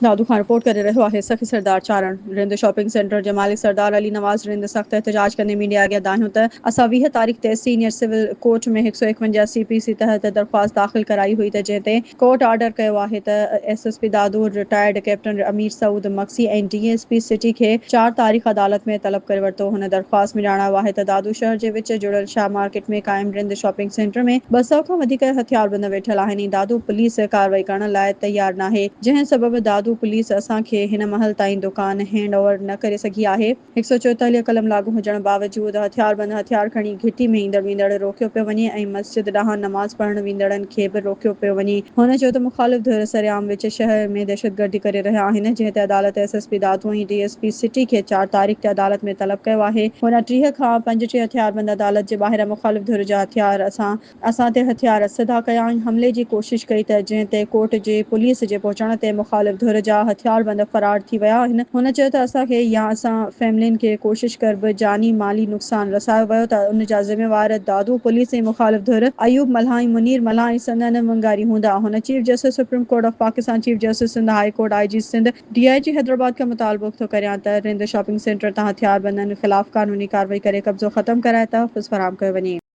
دادو کان رپورٽ ڪري رهيو آهي سخي سردار چارڻ رند شاپنگ سينٽر جي مالڪ سردار علي نواز رند سخت احتجاج ڪندي ميڊيا اڳيان دانهيو ته اسان 20 تاريخ تي سينيئر سول ڪورٽ ۾ 151 سي پي سي تحت درخواست داخل ڪرائي هئي ته جنهن تي ڪورٽ آرڊر ڪيو آهي ته S S P Dadu retired captain Amir Saud Magsi ۽ D S P city کي چار تاريخ عدالت ۾ طلب ڪري ورتو هن درخواست ۾ ڄاڻايو آهي ته دادو شهر جي وچ جڙيل شاهه مارڪيٽ ۾ قائم رند شاپنگ سينٽر ۾ 200 کان وڌيڪ هٿياربند ويٺل آهن ۽ دادو پوليس ڪارروائي ڪرڻ لاء تيار ناهي. جنهن سبب دادو پوليس اسان کي هن مهل تائين دڪان هينڊ اوور نه ڪري سگهي آهي. 144 قلم لاڳو هجڻ باوجود هٿياربند هٿيار کڻي گهٽي ۾ ايندڙ ويندڙ روڪيو پيو وڃي ۽ مسجد ڏانهن نماز پڙهڻ ويندڙن کي به روڪيو پيو وڃي. هن چيو ته مخالف ڌر سرعام وچ شهر ۾ دهشتگردي ڪري رهيا آهن جنهن تي عدالت S S P Dadu ۽ D S P city کي چار تاريخ تي عدالت ۾ طلب ڪيو آهي. هن 30 کان 35 هٿياربند عدالت جي ٻاهران مخالف ڌر جا هٿيار اسان اسان تي هٿيار سڌا ڪيا ۽ حملي جي ڪوشش ڪئي ته جنهن تي ڪورٽ جي پوليس جي پهچڻ تي مخالف ڌر جا هٿياربند فرار ٿي ويا آهن. هن چيو ته اسان کي يا اسان فيملين کي ڪوشش ڪر به جاني مالي نقصان رسايو ويو ته ان جا ذميوار دادو پوليس ۽ مخالف ڌر ايوب ملاح ۽ منير ملاح ۽ سندن ونگاري هوندا. هن chief justice supreme court of Pakistan, chief justice Sindh high court, I G Sindh, D I G Hyderabad کان مطالبو ٿو ڪريان ته رند شاپنگ سينٽر تان هٿياربندن خلاف قانوني ڪارروائي ڪري قبضو ختم ڪرائي تحفظ فراهم ڪيو وڃي.